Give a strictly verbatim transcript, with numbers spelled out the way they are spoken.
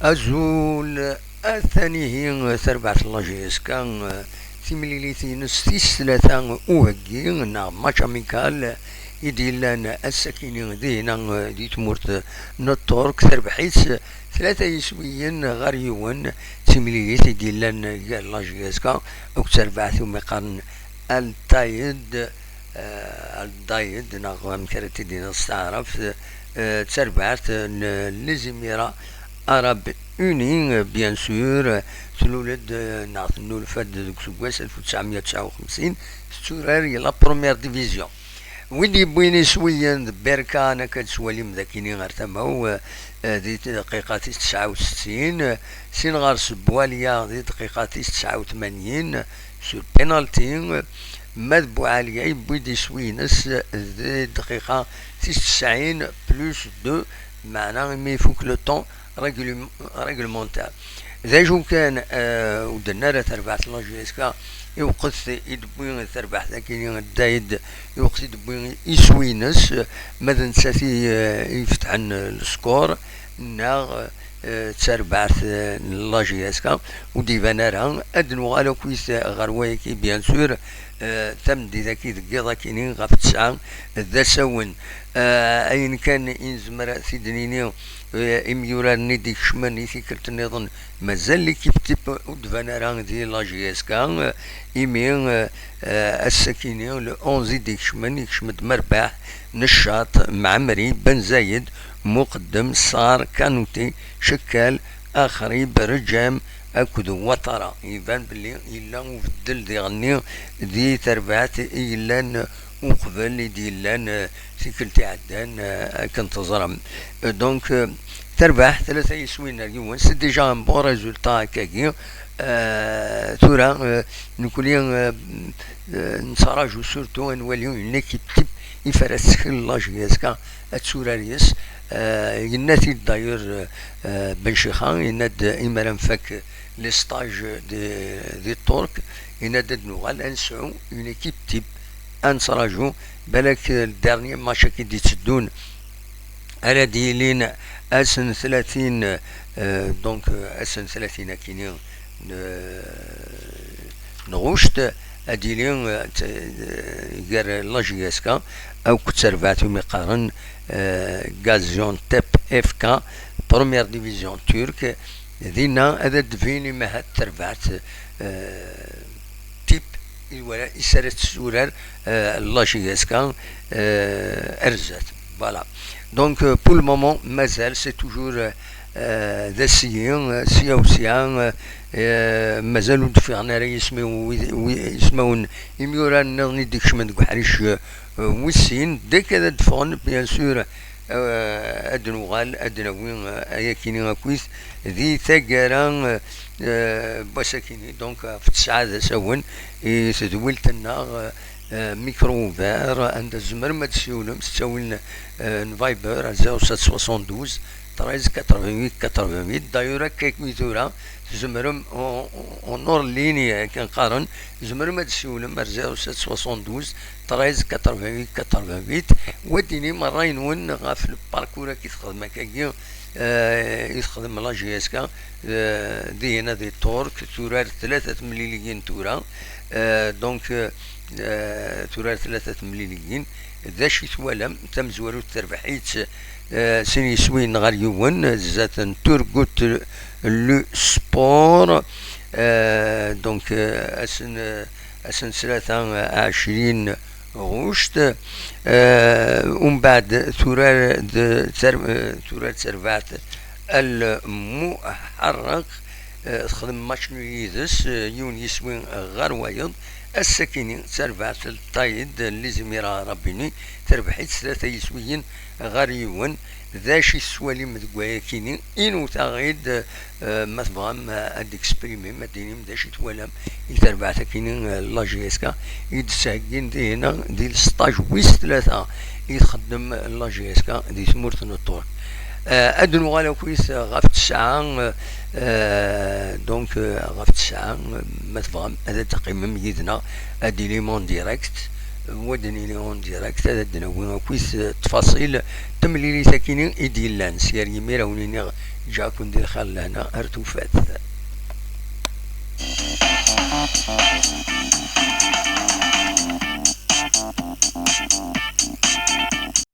Azul, atan ihi terbaɛt n la J S K, timlilit-ines tis tlata uheggi neɣ match amical i d-yellan ass-akini dihina di tmurt n Ṭṭerk, terbeḥ-itt tlata yiswiyen ɣer yiwen, d timlilit i d-yellan gar la J S K akked terbaɛt umi qqaren Al Tayed, eh, Al Dayed, neɣ amek ara t-id-iniḍ s taɛrabt, eh, d tarbaɛt n Les Émirats Arabes Unis, eh, bien sûr, tlul-d, eh, neɣ tennulfa-d deg useggas alef u tesɛemya u tesɛa u xemsin, tetturar i la première division. Wid yewwin iswiyen d Berkan, akka d-twalim dakini ɣer tama-w, eh, di dqiqa tis tesɛa u settin, sin ɣer-s Boualia di dqiqa tis tesɛa u tmanyin, sur penalty, ma d Boualia yewwi-d iswi-ines di dqiqa tis tesɛin plus deux, meɛna imi ifuk le temps réglu-, réglementaire. D acu kan, eh, ur d-tenna ara terbaɛt n la J S K, iwqet i d-wwi terbaɛt akini Dayed, iwqet i d-wwi iswi-ines, ma d nettat i, eh, ifetḥen le score, neɣ, eh, d tarbaɛt, eh, n la J S K, ur d-iban ara. Ad nuɣal akkit ɣer wayagi, bien sûr, eh, tameddit-agi deg yiḍ akini ɣef tesɛa d asawen. Eh, ayen kan i nezmer ad t-id-nini, eh, imyurar-nni d-ikecmen i tikkelt nniḍen, mazal l'équipe type ur d-tban ara di la J S K, eh, imi, eh, eh, ass-akini, le onze i d-ikecmen, ikcem-d Merbaḥ, Neccaṭ, Mɛemmri, Ben Zayed, Muqeddem, Sar, Kanuti, Cekkal, Axrib, Reǧam akked Watara. Iban belli yella ubeddel diɣenni di terbaɛt i yellan uqbel i d-yellan, eh, tikkelt iɛeddan, eh, akken teẓram. Eh, donc, eh, terbaɛt tlata yiswiyen ar yiwen, c'est déjà un bon résultat akkagi. Eh, tura, eh, nekni, eh, eh, nettraǧu surtout ad nwali une équipe type i ara tettkel la J S K ad turar yes. Eh, yenna-t-id d'ailleurs, eh, Ben Chixa, yenna-d imi ara nfak les stages di, di Ṭṭerk, yenna-d ad nuɣal ad nesɛu une équipe type, ad nettraǧu, balak, eh, le dernier match-agi d-itteddun ara d-yilin ass n tlatin, eh, donc, eh, ass n tlatin akini, eh, n ɣuct, ad d-yili, eh, t-, eh, gar la J S K akked terbaɛt umi qqaren, eh, Gaziantep F K, première division turque. Dinna ad d-tbin imahat terbaɛt, eh, type i wala is ara tessurar, eh, la J S K, eh, ar zdat. Voilà. Donc, euh, pour le moment, mazal, c'est toujours, euh, euh, d assiyi, euh, sya u sya, euh, euh, mazal ur d-ffiɣen ara yismawen, wi-, wi-, yismawen imyurar nniḍen i d-ikecmen deg uḥric, euh, wis sin, dès que ad d-ffɣen, bien sûr, euh, ad d-nuɣal, ad d-nawi, euh, ayakini akkit di taggara, euh, euh, n wass-akini. Donc, ɣef tesɛa d asawen i tedwilt-nneɣ, euh, euh, micro ouvert, anda tzemrem ad d-tsiwlem s ttawil n, euh, n Viber ar zéro sept soixante-douze treize quatre-vingt-huit quatre-vingt-huit. D'ailleurs, akka i tura, tzemrem en, en hors ligne, akken qqaren, tzemrem ad d-tsiwlem ar zéro sept soixante-douze treize quatre-vingt-huit quatre-vingt-huit. Wa d-inim ṛṛay-nwen ɣef le parcours-agi i texdem akkagi, euh, i texdem la J S K, euh, dihina di Ṭṭerk, turar tlata temliliyin tura. Euh, donc, euh, euh, turar tlata temliliyin. D acu i twalam? Tamezwarut terbeḥ-itt, euh, sin yiswiyen ɣer yiwen, zdat n Turgut le Sport. Euh, donc, euh, ass n, ass n tlata, euh, ɛecrin ɣuct. Euh, umbeɛd turar d tar-, euh, turar d terbaɛt Al Muḥerrek, euh, texdem match nul yid-s, euh, yiwen yiswi ɣer wayeḍ. Ass-akini, d tarbaɛt Al Tayed n Les Émirats Arabes Unis, terbeḥ-itt tlata yiswiyen ɣer yiwen. D acu i tettwalim deg wayakini? Inut-aɣ-id, eh, ma tebɣam, eh, ad d-eksprimim, ad d-inim d acu i twalam i terbaɛt-akini, eh, la J S K i d-ttheggin dihina di sṭaj wis tlata i txeddem la J S K di tmurt n Ṭṭerk. Eh, ad nuɣal akkit ɣef tesɛa, eh, donc, eh, ɣef tesɛa, eh, ma tebɣam ad d-teqqimem yid-neɣ, ad d-tilim en direct, Wadden-ini en direct, ad d-nawi akkit ttfaṣil n temlilit akini i d-yellan. Sya ar yimir a wen-iniɣ ǧǧiɣ-ken di lxir lehna ar tufat.